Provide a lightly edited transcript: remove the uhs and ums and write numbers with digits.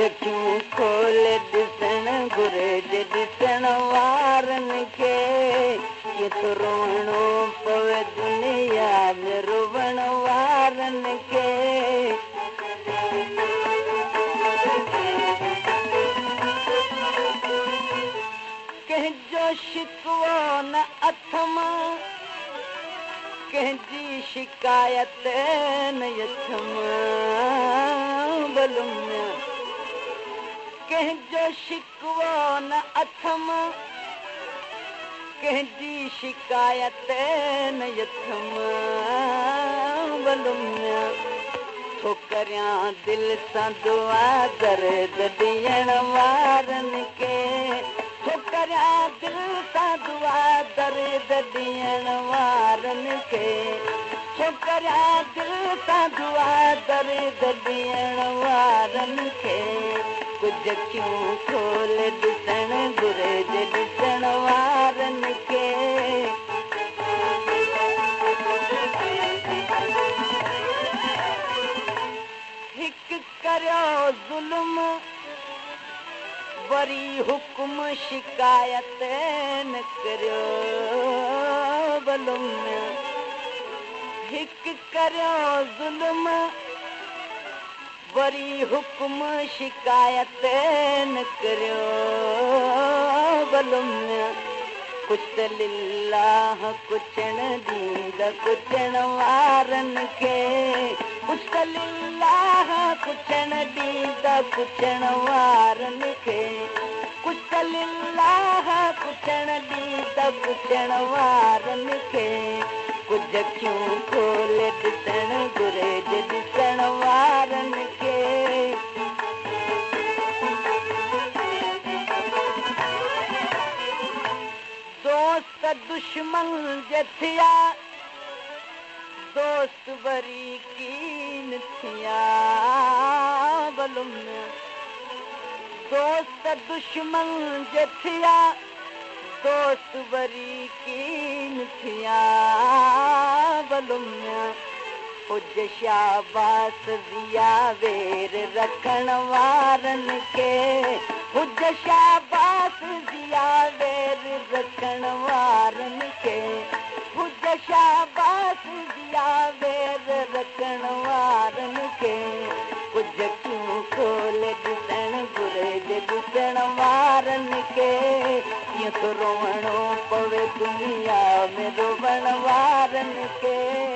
कुझु अखियूं खोले ॾिसण घुर्जे ॾिसण वारनि खे, कीअं थो रोअणो पवे दुनिया में रोवण वारनि खे। कंहिंजो शिकवो न अथमि, कंहिंजी शिकायत न अथमि बलुम। कंहिंजो शिकवो न अथमि, कंहिंजी शिकायत न अथमि बलुम। थो करियां दिलि सां दुआ दर्द ॾियण वारनि खे, थो करियां दिलि सां दुआ दर्द ॾियण वारनि खे, थो करियां दिलि सां दुआ दर्द ॾियण वारनि खे। कुझु अखियूं खोले ॾिसण घुर्जे ॾिसण वारनि खे। हिकु करियो ज़ुल्म वरी हुकुम शिकायत न करियो बलुम। हिकु करियो ज़ुल्म वरी हुकुम शिकायत न करियो बलुम। कुझु त लिल्लाह कुछण ॾींदा कुछण वारनि खे, कुझु त लिल्लाह कुछण ॾींदा कुछण वारनि खे, कुझु त लिल्लाह कुछण ॾींदा कुछण वारनि खे। कुझु अखियूं खोले ॾिसण घुर्जे ॾिसण वारनि खे। दोस्त दुश्मन जे थिया, दोस्त वरी कीन थिया बलुम। दोस्त दुश्मन जे थिया, दोस्त वरी कीन थिया बलुम। हुज शाबास ज़िया वेर रखण वारनि खे, हुज शाबास ज़िया वेर रखण वारनि खे, हुज शाबास ज़िया वेर रखण वारनि खे। कुझु अखियूं खोले ॾिसण घुर्जे ॾिसण वारनि खे, कीअं थो रोअणो पवे दुनिया में रोवण वारनि खे।